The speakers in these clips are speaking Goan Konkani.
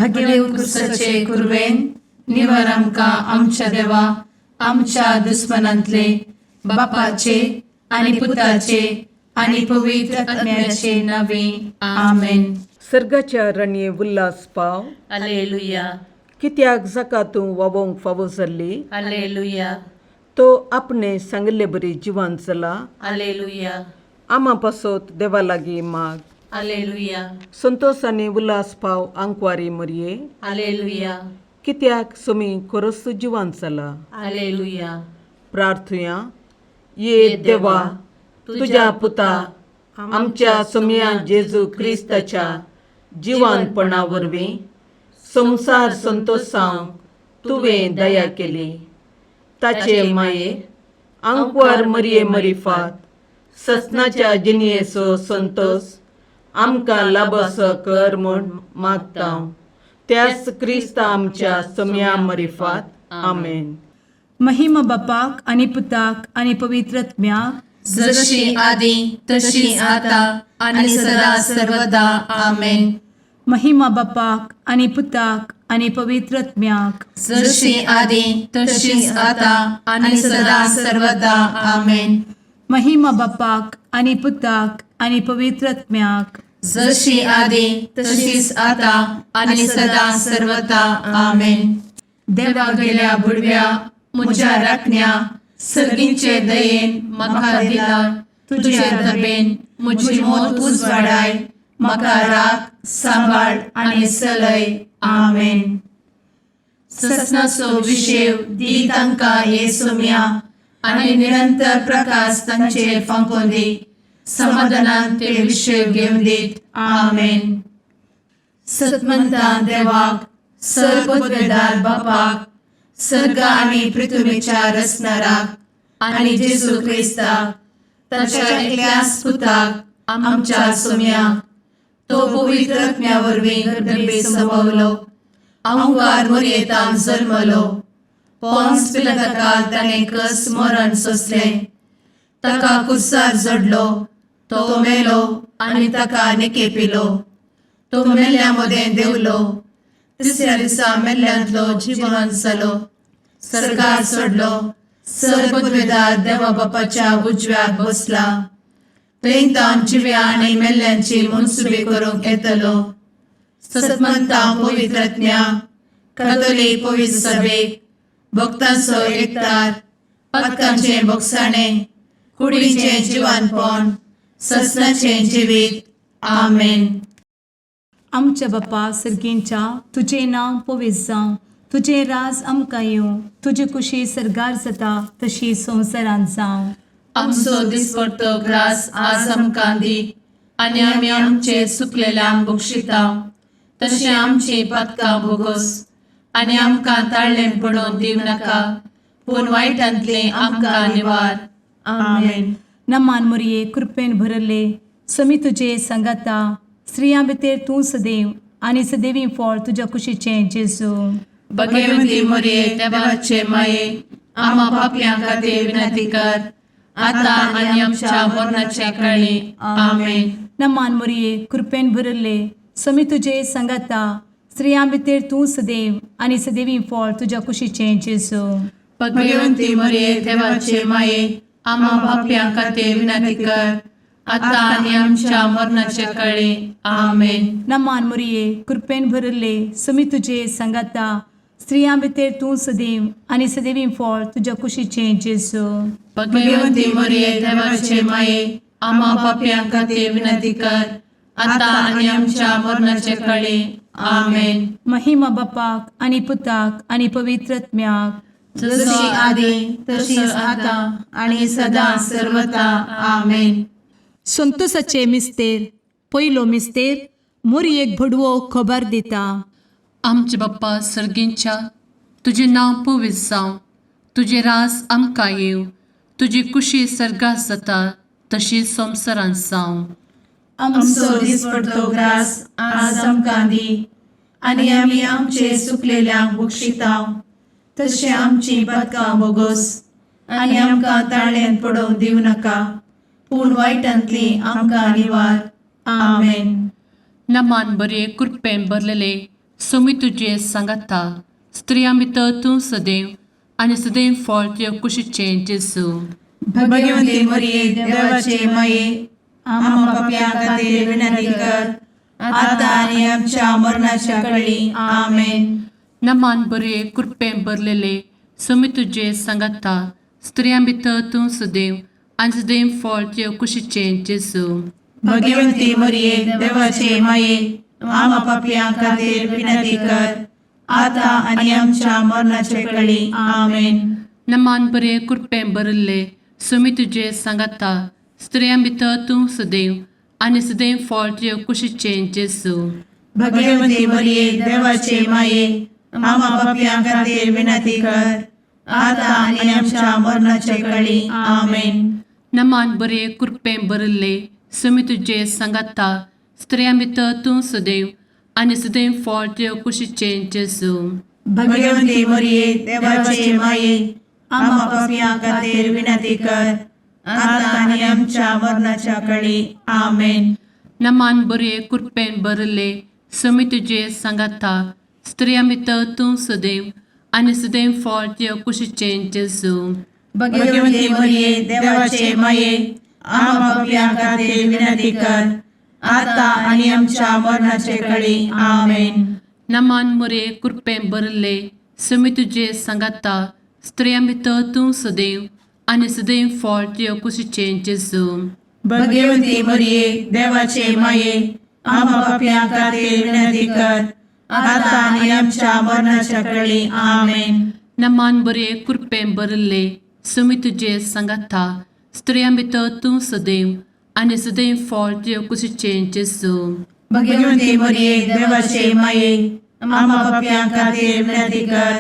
भगेवन कुर्साचे कुरवेन निवर आमकां आमच्या देवा आमच्या दुस्मनांतले बापाचे आनी पुताचे आनी पवित्र आत्म्याचे नावे. आमेन. सर्गाच्या रणये उल्हास पाव. अलेलुया. कित्याक जाका तूं वावोंक फावो जाल्ली, अलेलुया. तो आपणे सांगिल्ले बरी जिवान चला. अलेलुया. आमा पासत देवा लागीं माग. अलेलुया. संतोस आनी उल्हास पाव आंकवारी मरये. अलेलुया. कित्याक सुमी खरोच जिवान चला. अलेलुया. प्रार्थुया. ये देवा, तुज्या पुता आमच्या सोमया जेजू क्रिस्ताच्या जिवानपणा वरवीं संवसार संतोसांव तुवें दया केली. ताचे माये आंकवार मरये मरिफात ससनाच्या जिणयेचो संतोस आमकां लाबसो कर म्हूण मागता, त्याच क्रिस्ता आमच्या सोमया मरिफात. आमेन. महिमा बापाक आनी पुताक आनी पवित्र आत्म्याक. जशी आदी तशी आता आणि सदा सर्वदा. आमेन. महिमा बापाक आनी पुताक आनी पवित्र आत्म्याक. जशी आदी तशीच आता आणि सदा सर्वदा. आमेन. महिमा बापाक आनी पुताक आनी पवित्र आत्म्याक. जशी आदी तशीच आता आणि सदा सर्वदा. आमेन. देवा गेल्या बुडव्या म्हज्या राखण्या, सर्गींचे दयेन म्हाका दिला तुझे दबेन म्हजी मोत उजवाडाय, म्हाका राख, सांबाळ आनी चलय. आमेन. ससनाचो विशेव दी तांकां ये सोम्या आनी निरंतर प्रकाश तांचेर फांकोवन दी, समाधानान ते विशेव घेवन दीत. आमेन. सतमंता देवाक, सर्वपदवेदार बापाक, सर्ग आनी पृथ्वीच्या रचणाराक आनी जेजू क्रिस्ताक ताच्या एकल्याच पुताक आमच्या सोम्याक, तो पवित्र आत्म्या वरवीं गर्भे संभवलो, अंकार मोरयेतान जल्मलो, पोन्स पिलाताकाल ताणें कस मरण सोंसलें, ताका कुर्सार जडलो, तो मेलो आनी ताका निकेपिलो, तो मेल्ल्या मदें देंवलो, तिसऱ्या दिसा मेल्ल्यांतलो जिवन जालो, सरकार सोडलो, सर्वपदवेदार देवा बापाच्या उजव्याक बसला, थंय तावन जिव्या आनी मेल्ल्यांची मनसुबी करूंक येतलो. सतमंता पवित्रज्ञा कथोलीक पवित्र सभेक, भक्तांचो एकतार, पदकांचें बोगसाणें, कुडीचें जिवानपण, ससनाचें जिवीत. आमेन. आमच्या बापा सर्गींच्या, तुजें नांव पवित्र जावं, तुजें राज आमकां येवं, तुजी कुशी सर्गार जाता तशी संवसारांत जावं. आमचो दिसपडतो ग्रास आज आमकां दी आनी आमी आमचे सुकलेल्यांक बक्षिता तशें आमची पदकां भोगोस आनी आमकां ताळ्ळें पडोवन दिवं नाका, पूण वायटांतलें आमकां निवार. आमेन. नमान मोरये, कृपेन भरले, समी तुजे सांगाता, स्त्रियां भितर तूं सदैव आनी सदैवी फळ तुज्या कुशीचें जेजू. भगवती मोरये, देवाचे माये, आमा पापयां खातीर विनंती कर, आतां आनी आमच्या मरणाच्या काळी. आमेन. नमान मोरये, कृपेन भरले, समी तुजे सांगाता, स्त्रियां भितर तूं सदैव आनी सदैवी फळ तुज्या कुशीचें जेजू. भगवती मोरये, देवाचे माये, आमा पापयां खातीर विनंती कर, आतां आनी आमच्या मरणाच्या काळी. आमेन. नमान मोरये, कृपेन भरले, समी तुजे सांगाता, स्त्रियां भितर तूं सदैव आनी सदैवी फळ तुज्या कुशीचें जेजू. भगवती मोरये, देवाचे माये, आमा पापयां खातीर विनंती कर, आतां आनी आमच्या मरणाच्या काळी. आमेन. महिमा बापाक आनी पुताक आनी पवित्र आत्म्याक. जशी आदी तशीच आतां आनी सदां सर्वता. आमेन. संतोषाचे मिस्तेर. पयलो मिस्तेर, मोरयेक भडवो खबर दिता. आमचे बाप्पा सर्गींच्या, तुजें नांव पवित्र जावं, तुजें रास आमकां येवं, तुजी कुशी सर्गात जाता तशी संवसारांत जावं. आमचो दिसपडतो ग्रास आज आमकां दी आनी आमी आमचे सुकलेल्यांक बक्षिता तशें आमची पदकां बोगोस आनी आमकां ताळ्ळेंत पडोवन दिवं नाका, पूण वायटांतली आमकां निवार. आमेन. नमान बरे, कृपेन भरलेले, सोमी तुजे सांगाता स्त्रियां भितर तूं सदैव आनी सदैव फळ तुजे कुशीचें जेजू. भगवंती मरिये, देवाचे माये, आम्हा पापयां खातीर विनंती कर, आता आनी आमच्या मरणाच्या कळी. आमेन. नमान बरे कृपें भरलेले, सोमी तुजे सांगाता स्त्रियां भितर तूं सदैव आनी सदैव फळ तुजे कुशीचें जेजू. भगवंती मरिये, देवाचे माये, आम्हा पापयां खातीर विनंती कर, आता आनी आमच्या मरणाच्या कळी. आमेन. नमान बरे कृपें भरिल्ले, सोमी तुजे सांगाता स्त्रियां भितर तूं सदैव आनी सदैव फळ तुजे कुशीचें जेजू. भगवंती मरिये, देवाचे माये, आम्हा पापयां खातीर विनंती कर, आता आनी आमच्या मरणाच्या कळी. आमेन. नमान बरे कृपें भरिल्ले, सोमी तुजे सांगाता स्त्रियां भितर तूं सदैव आनी सदैव फळ तुजे कुशीचें जेजू. भगवंती मरिये, देवाचे माये, आम्हा पापयां खातीर विनंती कर, आता आनी आमच्या मरणाच्या कळी. आमेन. नमान बरे कृपेन भरिल्ले, सोमी तुजे सांगाता स्त्रियां भितर तूं सदैव आनी सदैव फळ तुजे कुशीचें जेजू. भगवंती मरिये, देवाचे माये, आम्हा पापयां खातीर विनंती कर, आता आनी आमच्या मरणाचे कळी. आमेन. नमान मोरे कृपेन भरिल्ले, सोमी तुजे सांगाता स्त्रियां भितर तूं सदैव आनी सदैव फळ तुजे कुशीचें जेजू. भगवंती मरिये, देवाचे माये, आम्हा पापयां खातीर विनंती कर, आता आनी आमच्या मरणाच्या कळी. आमेन. नमान बरे कृपेन भरिल्ले, सोमी तुजे सांगाता स्त्रियां भितर तूं सदैव आनी सदैव फळ तुजे कुशीचें जेजू. भगवंती मरिये, देवाचे माये, आम्हा पापयां खातीर विनंती कर,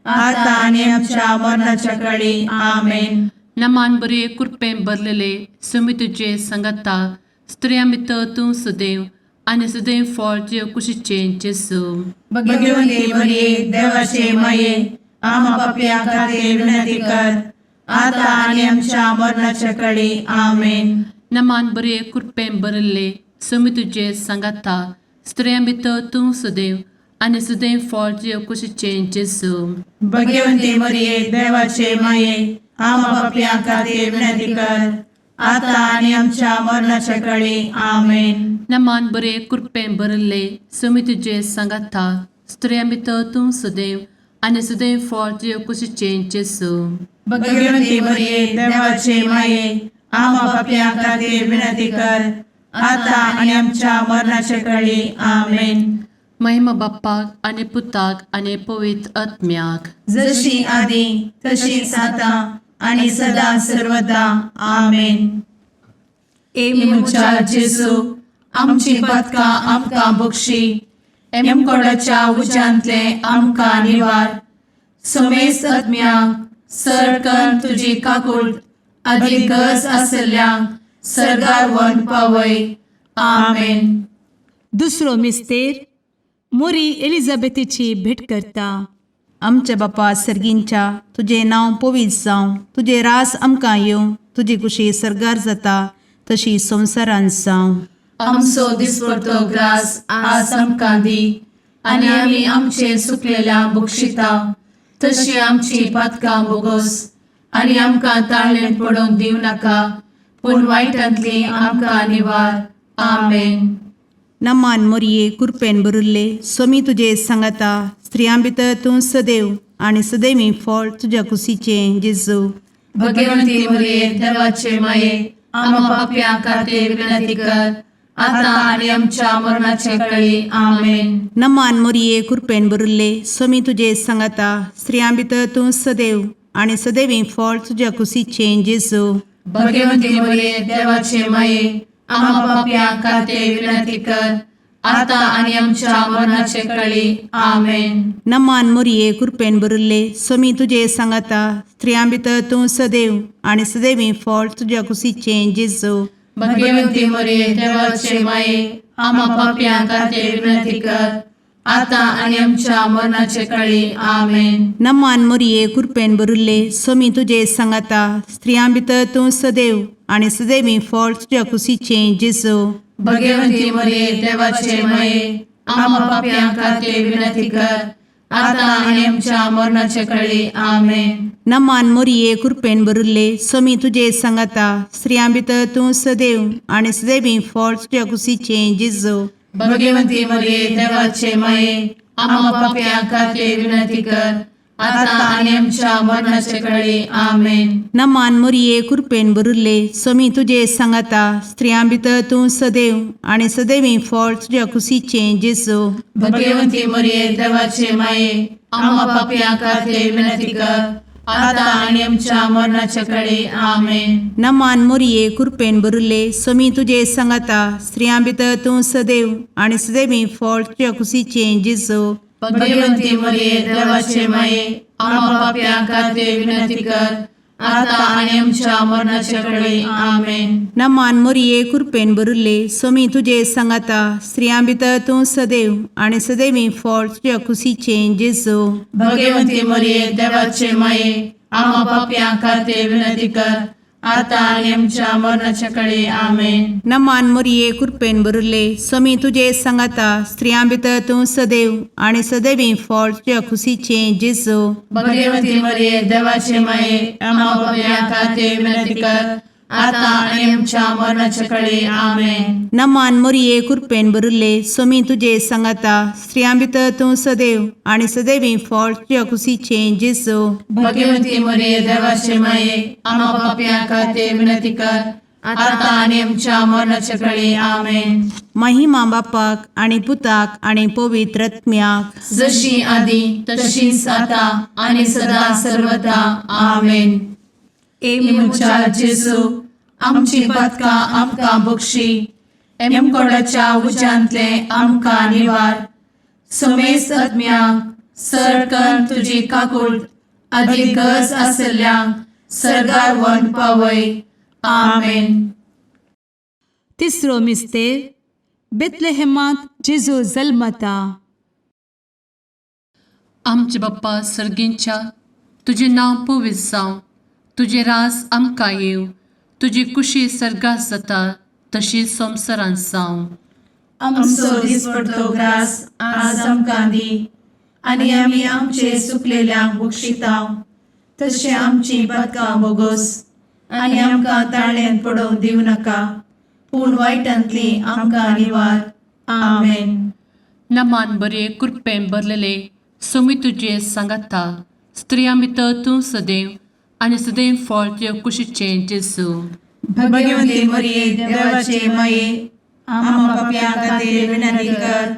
आता आनी आमच्या मरणाच्या कळी. आमेन. नमान बरे कृपेन भरलेले, सोमी तुजे सांगाता स्त्रियां भितर तूं सदैव आनी सदैव फळ तुजे कुशीचें जेजू. भगवंती मरिये, देवाचे माये, आम्हा पापयां खातीर विनंती कर, आता आनी आमच्या मरणाच्या कळी. आमेन. नमान बरे कृपेन भरिल्ले, सोमी तुजे सांगाता स्त्रियां भितर तूं सदैव आनी सदैव फळ तुजे कुशीचें जेजू. भगवंती मरिये, देवाचे माये, आम्हा पापयां खातीर विनंती कर, आता आनी आमच्या मरणाच्या कळी. आमेन. नमान बरे कृपेन भरिल्ले, सोमी तुजे सांगाता स्त्रियां भितर तूं सदैव आनी सदैव फळ तुजे कुशीचें जेजू. भगवंती मरिये, देवाचे माये, आम्हा पापयां खातीर विनंती कर, आता आनी आमच्या मरणाच्या कळी. आमेन. महिमा बाप्पाक आनी पुताक आनी पवित्र आत्म्याक. जशी आदी तशीच आता आणि सदा सर्वदा. आमेन. ए म्हज्या जेजू, आमची पातकां आमकां बक्षी, एमकोडाच्या उज्यांतले आमकां निवार, समेस्त आत्म्यांक सरकन तुजी काकूळ आदी गरज आसल्ल्यांक सर्गार व्हरून पावय. आमेन. दुसरो मिस्तेर, मोरी एलिझाबेथीची भेट करता. आमच्या बापा सर्गींच्या, तुजें नांव पवित्र जावं, तुजें रास आमकां येवं, तुजी कुशी सर्गार जाता तशी संवसारांत जावं. आमचो दिसपडतो ग्रास आज आमकां दी, आनी आमी आमचे सुकलेल्या बक्षिता तशी आमची पातकां बोगोस, आनी आमकां ताळणेंत पडोवंक दिवं नाका, पूण वायटांतली आमकां निवार. आमेन. नमान मोरये, कुरपेन भरिल्ले, सोमी तुजे सांगाता, स्त्रियां भितर तूं सदैव आनी सदैवी फळ तुज्या कुशीचें जेजू. भगवंती मरिये, देवाचे माये, आम्हा पापयां खातीर विनंती कर, आता आनी आमच्या मरणाचे कळी. आमेन. नमान मोरये, कुरपेन भरिल्ले, सोमी तुजे सांगाता, स्त्रियां भितर तूं सदैव आनी सदैवी फळ तुज्या कुशीचें जेजू. भगवंती मरिये, देवाचे माये, आम्हा पापयां खातीर विनंती कर, आता आनी आमच्या मरणाचे कळी. आमेन. नमान मोरये, कुरपेन भरिल्ले, सोमी तुजे सांगाता, स्त्रियां भितर तूं सदैव आनी सदैवी फळ तुज्या कुशीचें जेजू. भगवंती मरिये, देवाचे माये, आम्हा पापयां खातीर विनंती कर, आता आनी आमच्या मरणाचे कळी. आमेन. नमान मोरये, कुरपेन भरिल्ले, सोमी तुजे सांगाता, स्त्रियां भितर तूं सदैव आनी सदैवी फळ तुज्या कुशीचें जेजू. भगवंती मरिये, देवाचे माये, आमा पापयां खातीर विनंती कर आतां आनी आमच्या मरणाच्या कळी. आमेन. नमान मोरये, कृपेन भरिल्ले, स्वामी तुजे सांगाता. स्त्रियां भितर तूं सदैव आनी सदैवी फळ तुज्या कुशीचें जेजू. भगवंती मरिये, देवाचे माये, आमा पापयां खातीर विनंती कर आतां आनी आमच्या मरणाच्या कळी. आमेन. नमान मोरये, कृपेन भरिल्ले, स्वामी तुजे सांगाता. स्त्रियां भितर तूं सदैव आनी सदैवी फळ तुज्या कुशीचें जेजू. भगवंती मरिये, देवाचे माये, आमा पापयां खातीर विनंती कर आतां आनी आमच्या मरणाच्या कळी. आमेन. नमान मोरये, कृपेन भरिल्ले, स्वामी तुजे सांगाता. स्त्रियां भितर तूं सदैव आनी सदैवी फळ तुज्या कुशीचें जेजू. भगवंती मरिये, देवाचे माये, आमा पापयां खातीर विनंती कर आतां आनी आमच्या मरणाच्या कळी. आमेन. नमान मोरये, कृपेन भरिल्ले, स्वामी तुजे सांगाता. स्त्रियां भितर तूं सदैव आनी सदैवी फळ तुज्या कुशीचें जेजू. भगवंती मरिये, देवाचे माये, आमा पापयां खातीर विनंती कर आतां आनी आमच्या मरणाच्या कळी. आमेन. नमान मोरये, कृपेन भरिल्ले, स्वामी तुजे सांगाता. स्त्रियां भितर तूं सदैव आनी सदैवी फळ तुज्या कुशीचें जेजू. भगवंती मरिये, देवाचे माये, आमा पापयां खातीर विनंती कर आतां आनी आमच्या मरणाच्या कळी. आमेन. नमान मोरये, कृपेन भरिल्ले, स्वामी तुजे सांगाता. स्त्रियां भितर तूं सदैव आनी सदैवी फळ तुज्या कुशीचें जेजू. भगवंती मरिये, देवाचे माये, आमा पापयां खातीर विनंती कर आतां आनी आमच्या मरणाच्या कळी. आमेन. महिमा बापाक आनी पुताक आनी पवित्र आत्म्याक. जशी आदी तशीच आता आणि सदा सर्वदा. आमेन. ए म्हज्या जेजू, आमची पातकां आमकां बक्षी, एमकोडाच्या उज्यांतले आमकां निवार, समेस्त आत्म्यांक सरकन तुजी काकूट आदी गरज आसल्ल्यांक सर्गार व्हरून पावय. आमेन. तिसरो मिस्तेर, बेतलेहेमांत जेजू जल्मता. आमचे बाप्पा सर्गींच्या, तुजें नांव पवित्र जावं, तुजें राज आमकां येवं, तुजी कुशी सर्गात जाता तशी संवसारांत जावं. आमचो दिसपडतो ग्रास आज आमकां दी आनी आमी आमचे सुकलेल्यांक बक्षितांव तशें आमची पातकां बोगोस आनी आमकां ताळ्यान पडोवंक दिवं नाका, पूण वायटांतली आमकां निवार. आमेन. नमान बरे, कृपेन भरलेले, सोमी तुजे सांगाता. स्त्रियां भितर तूं सदैव आनी सदैव फळ तुज्या कुशीचें जेजू. भगवंती मरिये, देवाचे माये, आमा पापयां खातीर विनंती कर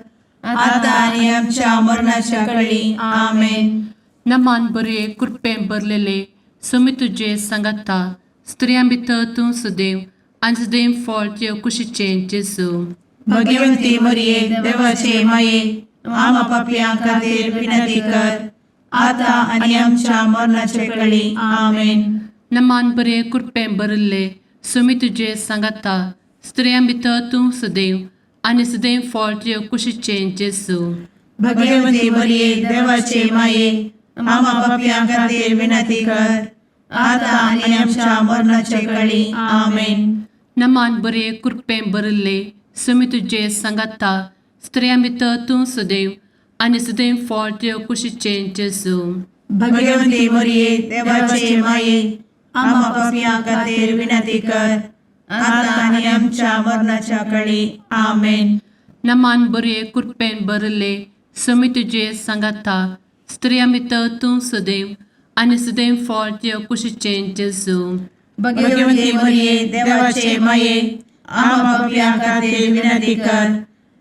आतां आनी आमच्या मरणाच्या कळी. आमेन. नमान बरे, कृपेन भरलेले, सोमी तुजे सांगाता. स्त्रियां भितर तूं सदैव आनी सदैव फळ तुज्या कुशीचें जेजू. भगवंती मरिये, देवाचे माये, आमा पापयां खातीर विनंती कर आतां आनी आमच्या मरणाच्या कळी. आमेन. नमान बरे, कृपेन भरिल्ले, सोमी तुजे सांगाता. स्त्रियां भितर तूं सदैव आनी सदैव फळ तुज्या कुशीचें जेजू. भगवंती मरिये, देवाचे माये, आमा पापयां खातीर विनंती कर आतां आनी आमच्या मरणाच्या कळी. आमेन. नमान बरे, कृपेन भरिल्ले, सोमी तुजे सांगाता. स्त्रियां भितर तूं सदैव आनी सदैव फळ तुज्या कुशीचें जेजू. भगवंती मरिये, देवाचे माये, आमा पापयां खातीर विनंती कर आतां आनी आमच्या मरणाच्या कळी. आमेन. नमान बरे, कृपेन भरिल्ले, सोमी तुजे सांगाता. स्त्रियां भितर तूं सदैव आनी सदैव फळ तुज्या कुशीचें जेजू. भगवंती मरिये, देवाचे माये, आमा पापयां खातीर विनंती कर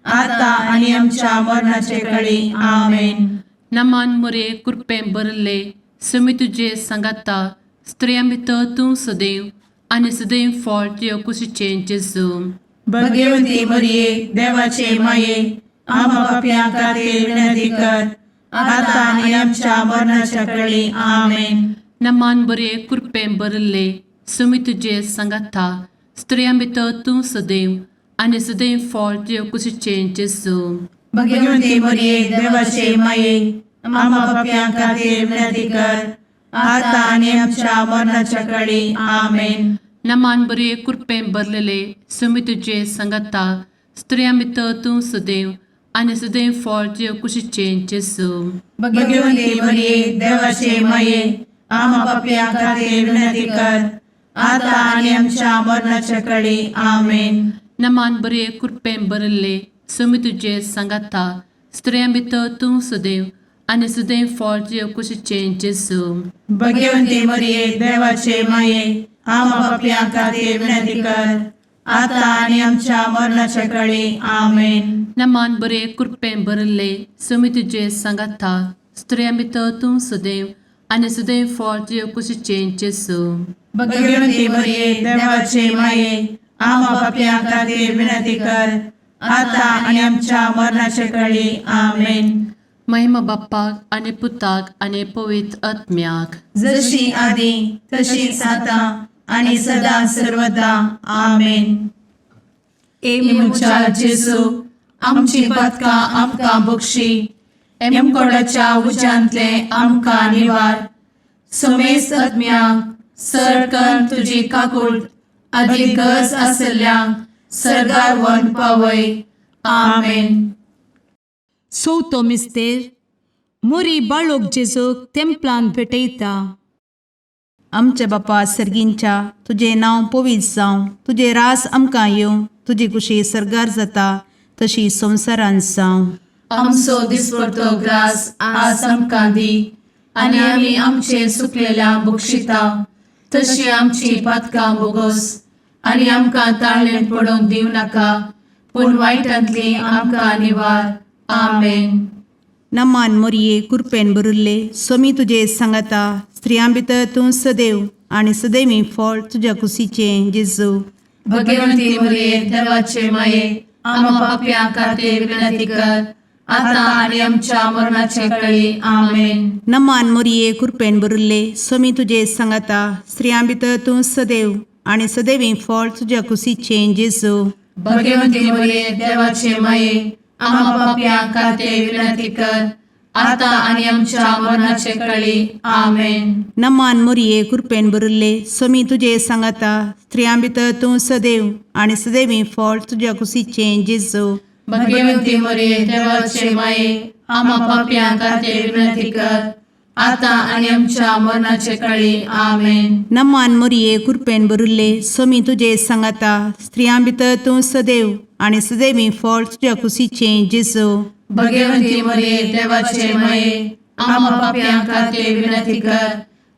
आतां आनी आमच्या मरणाचे कळी. आमेन. नमान मोरे, कृपेन भरिल्ले, सोमी तुजे सांगाता. स्त्रियां भितर तूं सदैव आनी सदैव फळ तुज्या कुशीचें जेजू. भगवंती मरिये, देवाचे माये, आमा पापयां खातीर विनंती कर आतां आनी आमच्या मरणाच्या कळी. आमेन. नमान बरे, कृपेन भरिल्ले, सोमी तुजे सांगाता. स्त्रियां भितर तूं सदैव आनी सदैव फळ तुज्या कुशीचें जेजू. भगवंती मरिये, देवाचे माये, आमा पापयां खातीर विनंती कर आतां आनी आमच्या मरणाच्या कळी. आमेन. नमान बरे, कृपेन भरलेले, सोमी तुजे सांगाता. स्त्रियां भितर तूं सदैव आनी सदैव फळ तुजे कुशीचें जेजू. भगवंती मरिये, देवाचे माये, आमा पापयां खातीर विनंती कर, आता आनी आमच्या मरणाच्या कडी. आमेन. नमान बरे कृपेन भरिल्ले, स्वामी तुजे सांगाता, स्त्रियां भितर तूं सदैव आनी सदैव फळ तुजे कुशीचें जेजू. भगवंती मरिये, देवाचे माये, आमा पापयां खातीर विनंती कर, आता आनी आमच्या मरणाच्या कडी. आमेन. नमान बरे कृपेन भरिल्ले, स्वामी तुजे सांगाता, स्त्रियां भितर तूं सदैव आनी सदैव फळ तुजे कुशीचें जेजू. भगवंती मरिये, देवाचे माये, आमा पापयां खातीर विनंती कर, आता आनी आमच्या मरणाच्या कडी. आमेन. महिमा बाप्पाक आनी पुताक आनी पवित्र आत्म्याक, जशी आदी तशीच आता आणि सदा सर्वदा. आमेन. ए म्हज्या जेजू, आमची पातकां आमकां बक्षी, एमकोडाच्या उज्यांतले आमकां निवार, समेस्त आत्म्यांक सरकन तुजी काकूळ आदी गरज आसल्ल्यांक सर्गार व्हरून पावय. आमेन. चवथो मिस्तेर. मोरी बाळोक जेजूक तेंपलान भेटयता. आमच्या बापा सर्गींच्या, तुजें नांव पवित्र जावं, तुजें रास आमकां येवं, तुजी कुशी सर्गार जाता तशी संवसारांत जावं. आमचो दिसपडतो ग्रास आज आमकां दी, आनी आमी आमचे सुकलेल्या बक्षिता तशी आमची पातकां बोगोस, आनी आमकां ताळणेंत पडोवंक दिवं नाका, पूण वायटांतली आमकां निवार. आमेन. नमान मोरये, कुरपेन भरिल्ले, स्वामी तुजे सांगाता, स्त्रियां भितर तूं सदैव आनी सदैवी फळ तुज्या कुशीचें जेजू. भगवंती मरिये, देवाचे माये, आमा पापयां खातीर विनंती कर, आता आनी आमच्या मरणाचे कळी. आमेन. नमान मोरये, कुरपेन भरिल्ले, स्वामी तुजे सांगाता, स्त्रियां भितर तूं सदैव आनी सदैवी फळ तुज्या कुशीचें जेजू. भगवंती मरिये, देवाचे माये, आमा पापयां खातीर विनंती कर, आता आनी आमच्या मरणाचे कळी. आमेन. नमान मोरये, कुरपेन भरिल्ले, स्वामी तुजे सांगाता, स्त्रियां भितर तूं सदैव आनी सदैवी फळ तुज्या कुशीचें जेजू. भगवंती मरिये, देवाचे माये, आमा पापयां खातीर विनंती कर, आता आनी आमच्या मरणाचे कळी. आमेन. नमान मोरये, कुरपेन भरिल्ले, स्वामी तुजे सांगाता, स्त्रियां भितर तूं सदैव आनी सदैवी फळ तुज्या कुशीचें जेजू. भगवंती मरिये, देवाचे माये, आमा पापयां खातीर विनंती कर,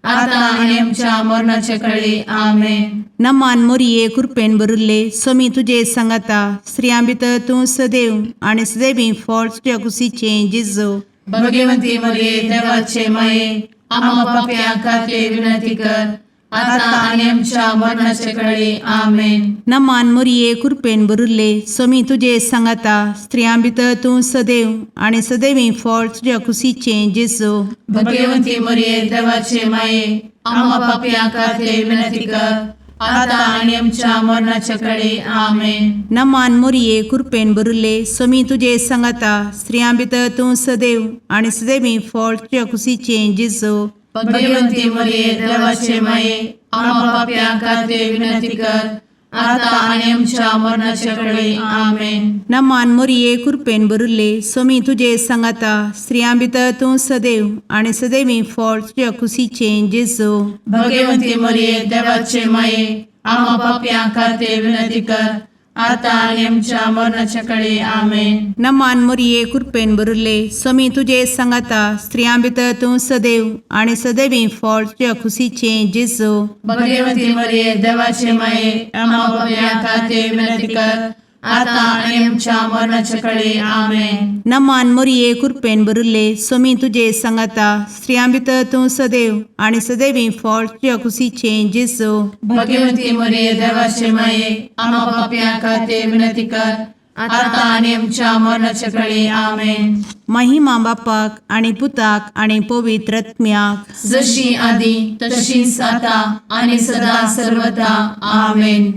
आता आनी आमच्या मरणाचे कळी. आमेन. नमान मोरये, कुरपेन भरिल्ले, स्वामी तुजे सांगाता, स्त्रियां भितर तूं सदैव आनी सदैवी फळ तुज्या कुशीचें जेजू. भगवंती मरिये, देवाचे माये, आमा पापयां खातीर विनंती कर, आता आनी आमच्या मरणाचे कळी. आमेन. नमान मोरये, कुरपेन भरिल्ले, स्वामी तुजे सांगाता, स्त्रियां भितर तूं सदैव आनी सदैवी फळ तुज्या कुशीचें जेजू. भगवंती मरिये, देवाचे माये, आमा पापयां खातीर विनंती कर, आता आनी आमच्या मरणाचे कळी. आमेन. नमान मोरये, कुरपेन भरिल्ले, स्वामी तुजे सांगाता, स्त्रियां भितर तूं सदैव आनी सदैवी फळ तुज्या कुशीचें जेजू. भगवंती मरिये, देवाचे माये, आमा पापयां खातीर विनंती कर, आता आनी आमच्या मरणाचे कळी. आमेन. नमान मोरये, कुरपेन भरिल्ले, स्वामी तुजे सांगाता, स्त्रियां भितर तूं सदैव आनी सदैवी फळ तुज्या कुशीचें जेजू. भगवंती मरिये, देवाचे माये, आमा पापयां खातीर विनंती कर, आता आनी आमच्या मरणाच्या कळी. आमेन. नमान मोरये, कुरपेन भरिल्ले, स्वामी तुजे सांगाता, स्त्रियां भितर तूं सदैव आनी सदैवी फळ तुज्या कुशीचें जेजू. भगवंती मरिये, देवाचे माये, आमा पापयां खातीर विनंती कर, आता आनी आमच्या मरणाच्या कळी. आमेन. नमान मोरये, कुरपेन भरिल्ले, स्वामी तुजे सांगाता, स्त्रियां भितर तूं सदैव आनी सदैवी फळ तुज्या कुशीचें जेजू. भगवंती मरिये, देवाचे माये, आमा पापयां खातीर विनंती कर, आता आनी आमच्या मरणाच्या कळी. आमेन. महिमा बापाक आनी पुताक आनी पवित्र आत्म्याक, जशी आदी तशीच आता आणि सदा सर्वदा. आमेन.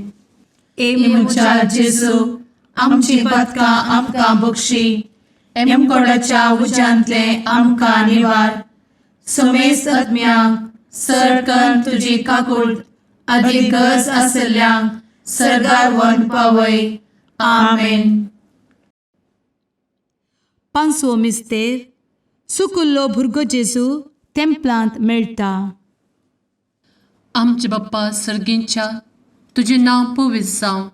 ए म्हज्या जेजू, आमची पातकां आमकां बक्षी, एमकोडाच्या उज्यांतले आमकां निवार, समेस्त आत्म्यांक सरकन तुजी काकूळ आदी गरज आसल्ल्यांक सर्गार व्हरून पावय. आमेन. पांचवो मिस्तेर. सुकुल्लो भुरगो जेजू तेंपलांत मेळटा. आमचे बाप्पा सर्गींच्या, तुजें नांव पवित्र जावं,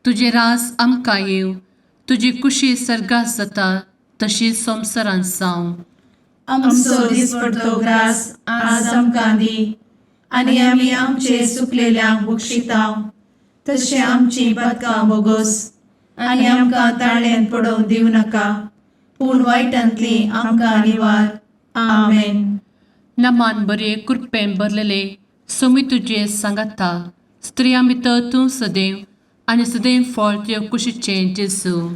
तुजें राज आमकां येवं, तुजी कुशी सर्गात जाता तशी संवसारांत जावं. आमचो दिसपडतो ग्रास आज आमकां दी आनी आमी आमचे सुकलेल्यांक बक्षितांव तशें आमची पदकां बोगोस आनी आमकां ताळ्यान पडोवंक दिवं नाका पूण वायटांतली आमकां निवार. आमेन. नमान बरे कृपेन भरलेले, सोमी तुजे सांगाता, स्त्रियां भितर तूं सदैव आनी सदैव फळ तुजे कुशीचें जेजू.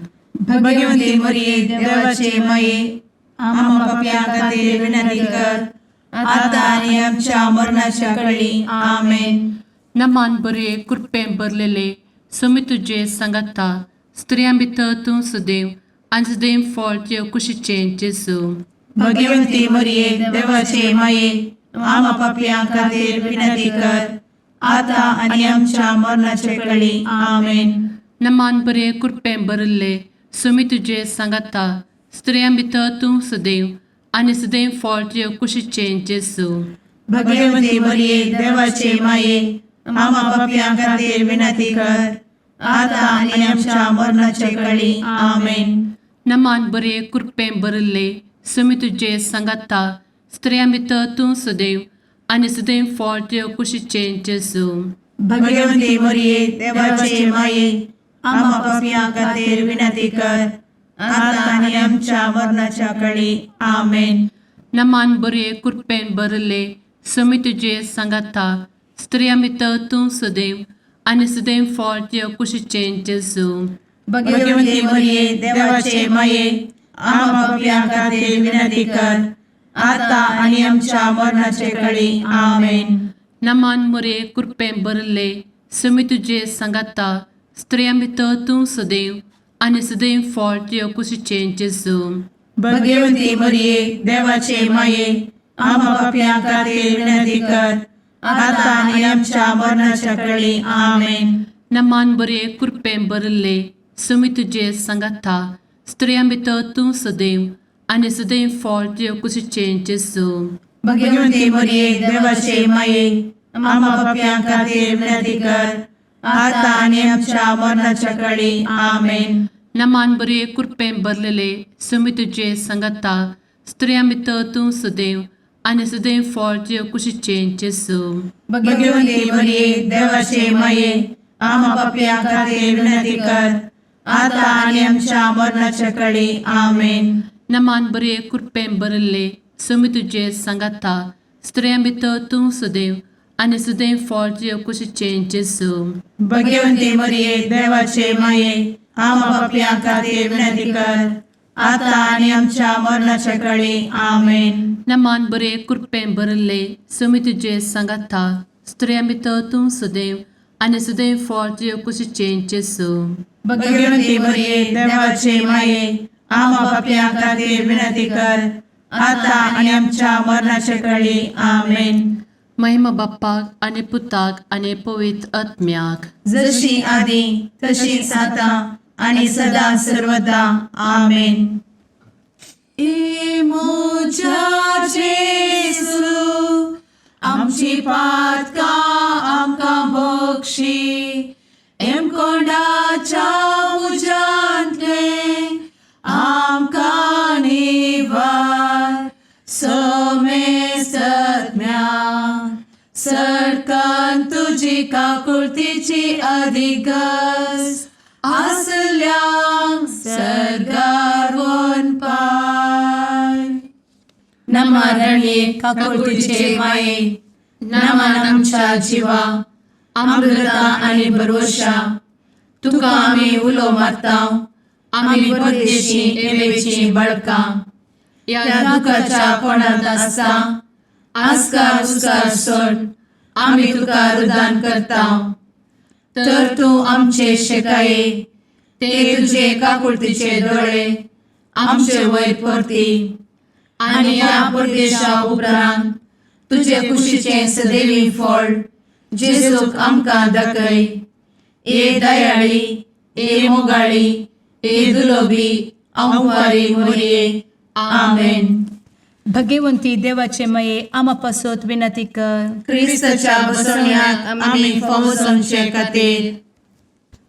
भगवंती मरिये, देवाचे माये, आम्हा पापयां खातीर विनंती कर आता आनी आमच्या मरणाच्या कळी. आमेन. नमान बरे कृपेन भरलेले, सोमी तुजे सांगाता, स्त्रियां भितर तूं सदैव आनी सदैव फळ तुजे कुशीचें जेजू. भगवंती मरिये, देवाचे माये, आम्हा पापयां खातीर विनंती कर आता आनी आमच्या मरणाच्या कळी. आमेन. नमान बरे कृपेन भरिल्ले, सोमी तुजे सांगाता, स्त्रियां भितर तूं सदैव आनी सदैव फळ तुजे कुशीचें जेजू. भगवंती मरिये, देवाचे माये, आम्हा पापयां खातीर विनंती कर आता आनी आमच्या मरणाच्या कळी. आमेन. नमान बरे कृपेन भरिल्ले, सोमी तुजे सांगाता, स्त्रियां भितर तूं सदैव आनी सदैव फळ तुजे कुशीचें जेजू. भगवंती मरिये, देवाचे माये, आम्हा पापयां खातीर विनंती कर आता आनी आमच्या मरणाच्या कळी. आमेन. नमान बरे कृपेन भरिल्ले, सोमी तुजे सांगाता, स्त्रियां भितर तूं सदैव आनी सदैव फळ तुजे कुशीचें जेजू. भगवंती मरिये, देवाचे माये, आम्हा पापयां खातीर विनंती कर आता आनी आमच्या मरणाचे कळी. आमेन. नमान मोरे कृपेन भरिल्ले, सोमी तुजे सांगाता, स्त्रियां भितर तूं सदैव आनी सदैव फळ तुजे कुशीचें जेजू. भगवंती मरिये, देवाचे माये, आम्हा पापयां खातीर विनंती कर आता आनी आमच्या मरणाच्या कळी. आमेन. नमान बरे कृपेन भरिल्ले, सोमी तुजे सांगाता, स्त्रियां भितर तूं सदैव आनी सदैव फळ तुजे कुशीचें जेजू. भगवंती मरिये, देवाचे माये, आम्हा पापयां खातीर विनंती कर आता आनी आमच्या मरणाच्या कळी. आमेन. नमान बरे कृपेन भरलेले, सोमी तुजे सांगाता, स्त्रियां भितर तूं सदैव आनी सदैव फळ तुजे कुशीचें जेजू. भगवंती मरिये, देवाचे माये, आम्हा पापयां खातीर विनंती कर आता आनी आमच्या मरणाच्या कळी. आमेन. नमान बरे कृपेन भरिल्ले, सोमी तुजे सांगाता, स्त्रियां भितर तूं सदैव आनी सदैव फळ तुजे कुशीचें जेजू. भगवंती मरिये, देवाचे माये, आम्हा पापयां खातीर विनंती कर आता आनी आमच्या मरणाच्या कळी. आमेन. नमान बरे कृपेन भरिल्ले, सोमी तुजे सांगाता, स्त्रियां भितर तूं सदैव आनी सदैव फळ तुजे कुशीचें जेजू. भगवंती मरिये, देवाचे माये, आम्हा पापयां खातीर विनंती कर आता आनी आमच्या मरणाच्या कळी. आमेन. महिमा बाप्पाक आनी पुताक आनी पवित्र आत्म्याक, जशी आदी तशीच आता आणि सदा सर्वदा. आमेन. ए म्हज्या जेजू, आमची पातकां आमकां बक्षी, एमकोंडाच्या उज्यांतलें आमकां निवार, समेस्तज्ञा सरकान तुजी काकुळतीची अधिगस आसल्यांक सर्गार वनपाय. नमरणये काकुळतीचे माये, नमन आमच्या जिवा, अमृता आणि भरवशा, तुका आमी उलो मारता, आमी परदेशी एवेची बळकां, ह्या दुखाच्या कोणांत आसता आस्कार उस्कार सोड आमी तुका रुदान करता, तर तूं आमचे शेकाये ते तुजे काकुळतीचे दोळे आमचे वयर परती आनी ह्या परदेशा उपरांत तुजे कुशीचें सदैवी फळ जेजूक आमकां दाखय. ए दयाळी, ए मोगाळी, ए दुलोबी आंवकारी मोरये. आमेन. भगवंती देवाचे मये आमा पासत विनंती कर. क्रिस्ताच्या बसवण्याक आमी फावो जावचे खातीर.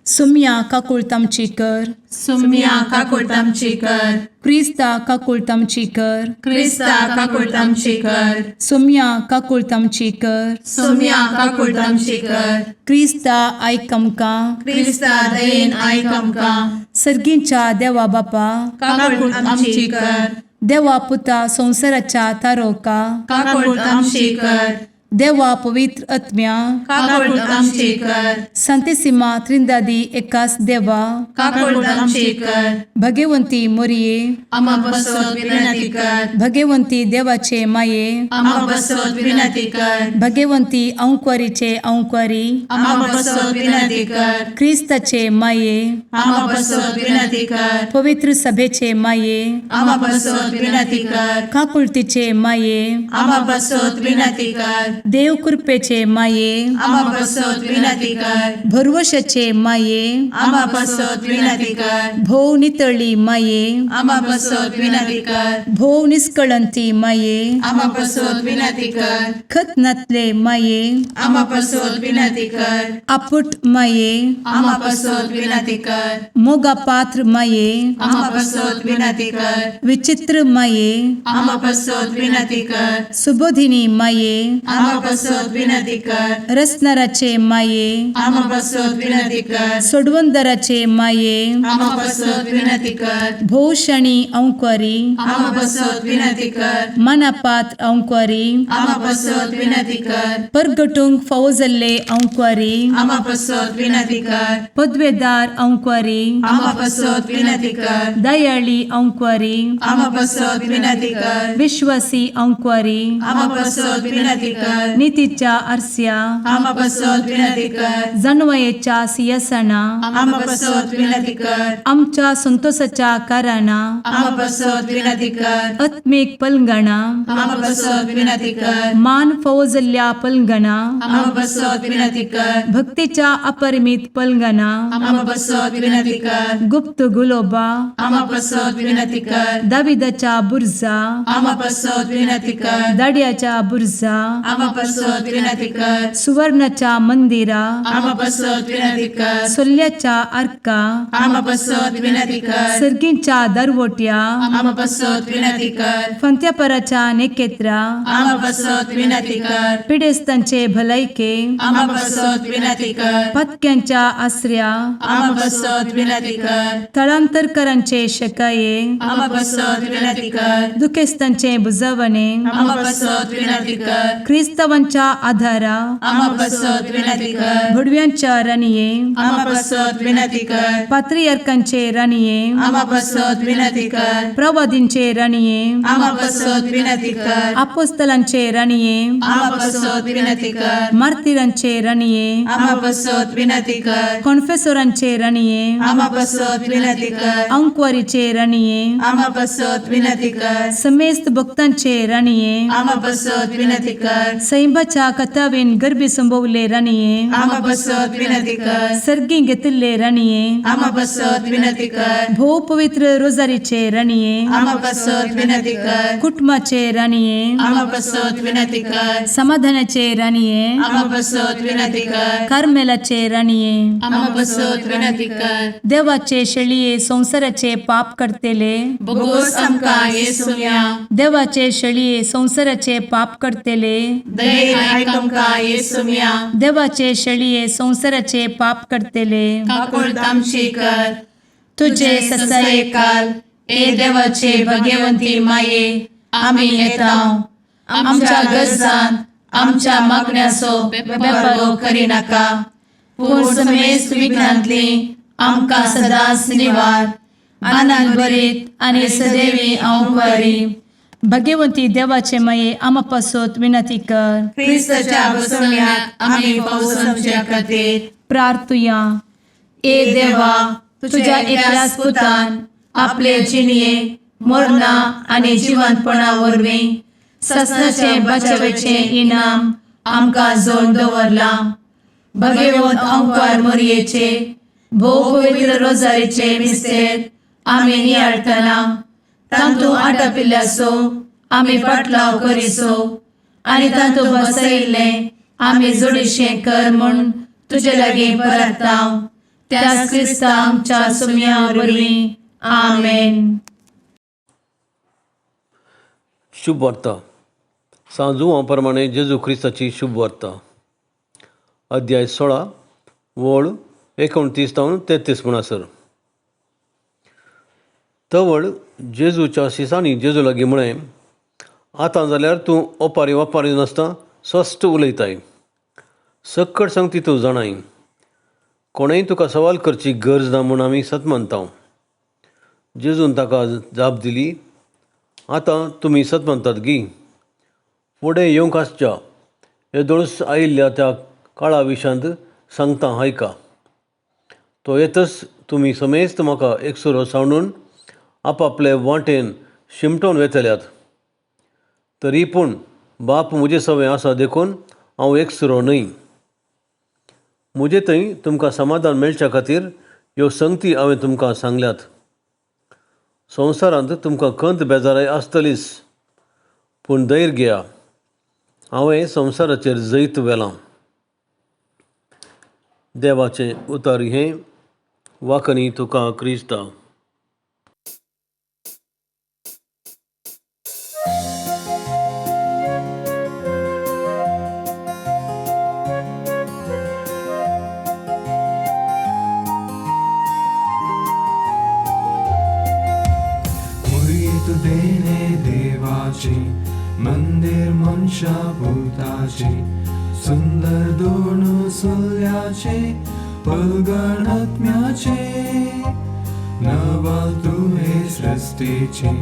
सुम्या काकुळट आमची कर. सुम्या काकुळट आमची कर. क्रिस्ता काकुळट आमची कर. क्रिस्ता काकुळट आमची कर. सुम्या काकुळट आमची कर. सुम्या काकुळट आमची कर. क्रिस्ता आयक आमकां. क्रिस्ता दयेन आयक आमकां. सर्गींच्या देवा बापा, काकुळट आमची कर. देवा पुता संवसाराच्या तारोका, काकुळट आमची कर. देवा पवित्र आत्म्या, काकुळट आमची कर. संतेसिमा त्रिंदादी एकास देवा, काकुळट आमची कर. भगवंती मोरये, आमा पासत विनंती कर. भगवंती देवाचे माये, आमा पासत विनंती कर. भगवंती अंकवारीचे अंकवारी, आमा पासत विनंती कर. क्रिस्ताचे माये, आमा पासत विनंती कर. पवित्र सभेचे माये, आमा पासत विनंती कर. काकुळतीचे माये, आमा पासत विनंती कर. देव कृपेचे माये, आमा पासत विनंती कर. भरवशाचे माये, आमा पासत विनंती कर. भोव नितळी माये, आमा पासत विनंती कर. भोव निस्कळंती माये, आमा पासत विनंती कर. खत नातले माये, आमा पासत विनंती कर. आपुट माये, आमा पासत विनंती कर. मोगा पात्र माये, आमा पासत विनंती कर. विचित्र माये, आमा पासत विनंती कर. सुबोधिनी माये, आमा पासत विनंती कर. रसनाराचे माये, आमा पासत विनंती कर. सोडवंदराचे माये, आमा पासत विनंती कर. भोवशणी अंकवारी, आमा पासत विनंती कर. मनापात्र अंकवारी, आमा पासत विनंती कर. परगटूंक फावो जाल्ले अंकवारी, आमा पासत विनंती कर. पदवेदार अंकवारी, आमा पासत विनंती कर. दयाळी अंकवारी, आमा पासत विनंती कर. विश्वासी अंकवारी, आमा पासत विनंती कर. नितीच्या आरस्या, आमा पासत विनंती कर. जानवयेच्या सियासना, आमा पासत विनंती कर. आमच्या संतोषाच्या कारणां, आमा पासत विनंती कर. आत्मीक पलंगणा, आमा पासत विनंती कर. मान फावो जाल्ल्या पलंगणा, आमा पासत विनंती कर. भक्तीच्या अपरिमित पलंगणा, आमा पासत विनंती कर. गुप्त गुलोबा, आमा पासत विनंती कर. दाविदाच्या बुर्जा, आमा पासत विनंती कर. दाड्याच्या बुर्जा, आमा पासत विनंती कर. सुवर्णाच्या मंदिरा, आमा पासत विनंती कर. सोल्ल्याच्या आर्का, आमा पासत विनंती कर. सर्गींच्या दरवट्या, आमा पासत विनंती कर. फंत्यापराच्या नेकेत्रा, आमा पासत विनंती कर. पिडेस्तांचे भलायके, आमा पासत विनंती कर. पत्क्यांच्या आसऱ्या, आमा पासत विनंती कर. थळांतरकरांचे शकाये, आमा पासत विनंती कर. दुखेस्तांचे बुजवणे, आमा पासत विनंती कर. क्रिस्तावांच्या आधारा, आमा पासत विनंती कर. भुडव्यांच्या राणये, आमा पासत विनंती कर. पात्रियार्कांचे राणये, आमा पासत विनंती कर. प्रवादींचे राणये, आमा पासत विनंती कर. आपोस्तलांचे राणये, आमा पासत विनंती कर. मार्तिरांचे राणये, आमा पासत विनंती कर. कॉन्फेसोरांचे राणये, आमा पासत विनंती कर. अंकवारीचे राणये, आमा पासत विनंती कर. समेस्त भक्तांचे राणये, आमा पासत विनंती कर. सैंबाच्या कथावेन गर्भी संभवले राणये, आमा पासत विनंती कर. सर्गी घेतिल्ले राणये, आमा पासत विनंती कर. भोव पवित्र रोजारीचे राणये, आमा पासत विनंती कर. कुटुंबाचे राणये, आमा पासत विनंती कर. समाधानाचे राणये, आमा पासत विनंती कर. कार्मेलाचे राणये, आमा पासत विनंती कर. देवाचे शेळये संवसाराचे पाप करतेले, बोगोस आमकां येसुम्या. देवाचे शेळये संवसाराचे पाप करतेले, दयेन आयक आमकां येसुम्या. देवाचे शेळये संवसाराचे पाप करतेले, काकुळट आमची कर. तुझे ससायेकाल ए देवाचे भगवंती माये, आमी येता आमच्या गरजान आमच्या मागण्याचो बेपारो करिनाका, पूण समेस्त विघ्नांतली आमकां सदांच निवार. आनंद भरीत आनी सदैवी अंकवारी. भगवंती देवाचे माये आमा पासत विनंती कर. क्रिस्ताच्या बसवण्याक आमी फावो समच्या खातीर. प्रार्थुया. ए देवा, तुझ्या एकल्याच पुतान आपले जिणये मरणा आनी जिवंतपणा वरवीं ससनाचें बचावेचें इनाम आमकां जोड दवरलां. भगवंत अंकार मोरयेचे भोव पवित्र रोजारीचे मिस्तेर आमी नियाळटना तांतू आटापिल्ल्याचो आमी पाटलाव करिसो आनी तांतू बसयिल्लें आमी जोडीशें कर म्हूण तुजे लागीं परताव त्याच क्रिस्ता आमच्या सुमया वरवीं. आमेन. शुभ वार्ता सांजुआ प्रमाणे जेजू क्रिस्ताची शुभ वार्ता, अध्याय 16 वळ 29 तावन 33 म्हणसर. तवळ जेजूच्या शिसांनी जेजू लागीं म्हळें, आतां जाल्यार तूं ओपारी ओपारी नासता स्पश्ट उलयताय, सक्कड सांगती तूं जाणाय, कोणेंय तुका सवाल करची गरज ना म्हूण आमी सत मानता. जेजून ताका जाप दिली, आतां तुमी सत मानतात गी, फुडें येवंक आसच्या येदोळच आयिल्ल्या त्या काळा विशांत सांगता आयका. तो येतच तुमी समेस्त म्हाका एकसुरो सांडून आपापले वाटेन शिमटोन वेतल्यात, तरी पूण बाप म्हजे सवें आसा देखून हांव एकसुरो न्हय. म्हजे थंय तुमकां समाधान मेळच्या खातीर ह्यो संगती हांवें तुमकां सांगल्यात. संवसारांत तुमकां खंत बेजाराय आसतलीच, पूण धैर्य घेया, हांवें संवसाराचेर जैत व्हेलां. देवाचें उतर हें. वाकणी तुका क्रिस्ता. मंदिर मनशा भूताची सुंदर दोन सुल्याचे पलगणात्म्याचे नवाल तुहे सृष्टीची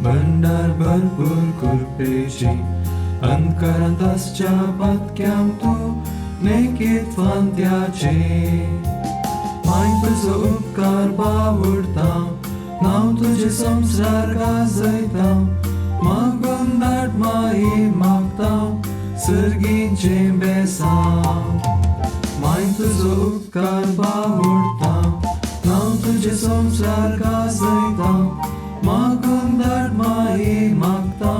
भंडार भरपूर कृपेची अंतकरांत आसच्या पातक्यांक तूं नेकीत फांत्याचे माय तुजो उपकार बावडता नांव तुजें संवसार गाजयता मागून धाड माई मागता सर्गीचें बेसांव माय तुजो उपकार बावडता नांव तुजें संवसार गाजयता मागून धाड माई मागता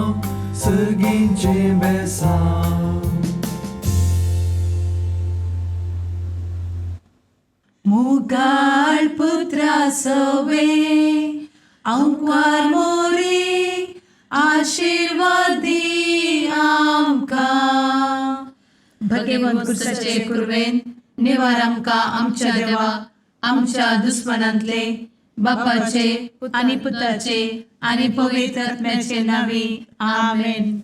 सर्गीचें बेसांव. मुगाळ पुत्रा सवे अंकार मोरे आशीर्वादी आमकां. भगवंत कुर्साचे कुर्वेन निवार आमकां आमच्या देवा आमच्या दुस्मनांतले बापाचे आनी पुताचे आनी पवित्र आत्म्याचे नांवी. आमेन.